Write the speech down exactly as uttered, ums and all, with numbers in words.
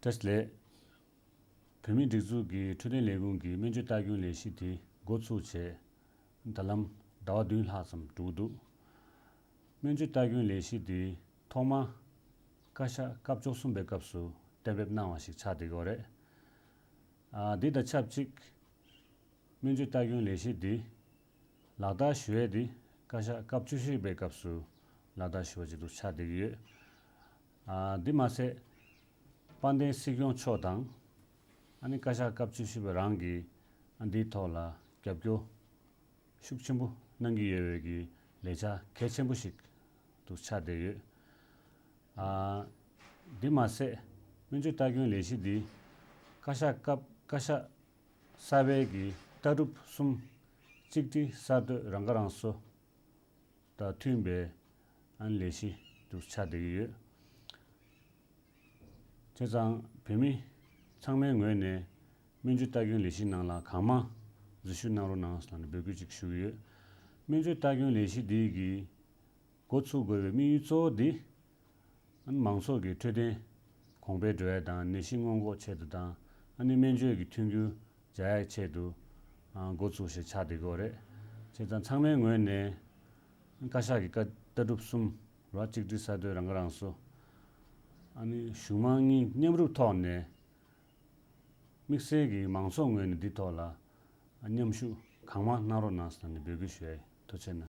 བཀྲ་ཤིས་བདེ་ལེགས། བོད་མིའི་སྒྲིག་འཛུགས་ཀྱི་འཕྲོད་བསྟེན་ལས་ཁུངས་ཀྱི་སྨན་བཅོས་ལྟ་སྐྱོང་ལས་གཞི་དེ་འགོ་ཚུགས་བྱས་ད་ལམ་ཟླ་བ་བདུན་ལྷག་ཙམ་འགྲོ་གི་འདུག་སྨན་བཅོས་ལྟ་སྐྱོང་ལས་གཞི་དེ་ཐོག་མར་བཀའ་ཤག་སྐབས་བཅུ་གསུམ་པའི་སྐབས་སུ་གཏན་འབེབས་གནང་བ་ཞིག་ཆགས་བསྡད་ཀྱི་ཡོད་རེད། ཨ། འདི་དང་ཆབས་ཅིག་སྨན་བཅོས་ལྟ་སྐྱོང་ལས་གཞི་འདི་ལག་བསྟར་ཞུ་ཡས་འདི་བཀའ་ཤག་སྐབས་བཅུ་བཞི་པའི་སྐབས་སུ་ལག་བསྟར་ཞུ་བ་ཅིག་ཏུ་ཆགས་བསྡད་ཀྱི་ཡོད། ཨ། འདི་མ་ཟད་དཔལ་ལྡན་སྲིད་སྐྱོང་མཆོག་དང་ཨ་ནི་བཀའ་ཤག་སྐབས་བཅུ་བཞི་པ་རང་གིས་ཨ་འདིའི་ཐོག་ལ་རྒྱབ་སྐྱོར་ཤུགས་ཆེན་པོ་གནང་གི་ཡོད་པའི་གི་ལས་འཆར་གལ་ཆེན་པོ་ཞིག་ཏུ་ཆགས་བསྡད་ཡོད། ཨ། འདི་མ་ཟད་སྨན་བཅོས་ལྟ་སྐྱོང་ལས་གཞི་འདི་བཀའ་ཤག་སྐབས་བཀའ་ཤག་གསར་པའི་གི་ལྟ་གྲུབ་གསུམ་གཅིག་སྒྲིལ་གསར་གཏོད་རང་ཁ་རང་གསོ་དང་མཐུན་པའི་ཨ་ནི་ལས་གཞི་དུ་ཆགས་བསྡད་ཀྱི་ཡོད། བྱས་ཙང་བོད་མི་ཚང་མའི་ངོས་ནས་སྨན་བཅོས་ལྟ་སྐྱོང་ལས་གཞི་ནང་ལ་གང་མང་འཛུལ་ཞུགས་གནང་རོགས་གནང་ཟེར་ནས་འབོད་སྐུལ་ཅིག་ཞུ་གི་ཡོད། སྨན་བཅོས་ལྟ་སྐྱོང་ལས་གཞི་འདི་གི་འགོ་ཚུགས་དགོས་པའི་དམིགས་ཡུལ་གཙོ་བོ་འདི་ཨ་ནི་མང་ཚོགས་ཀྱི་འཕྲོད་བསྟེན་གོང་འཕེལ་འགྲོ་ཡ་དང་ནད་གཞི་སྔོན་འགོག་ཆེད་དུ་དང་ཨ་ནི་སྨན་བཅོས་ཀྱི་མཐུན་འགྱུར་སྦྱར་ཡ་ཆེད་དུ་ཨ་འགོ་ཚུགས་ཞེས་ཆགས་བསྡད་ཀྱི་ཡོད་རེད། བྱས་ཙང་ཚང་མའི་ངོས་ནས་བཀའ་ཤག་གི་བཀའ་ལྟ་གྲུབ་གསུམ་ར་གཅིག་སྒྲིལ་གསར་གཏོད་རང་ཁ་རང་གསོ་ཨ་ནི་གཞུང་མང་གཉིས་མཉམ་རུབ་ཐོག་ནས་དམིགས་བསལ་གྱི་མང་ཚོགས་ངོས་ནས་འདི་ཐོག་ལ་མཉམ་ཞུགས་གང་མང་གནང་རོགས་གནང་ཟེར་ནས་འབོད་སྐུལ་ཞུ་ཡ་ཡིན། ཐུགས་རྗེ་ཆེ་གནང་།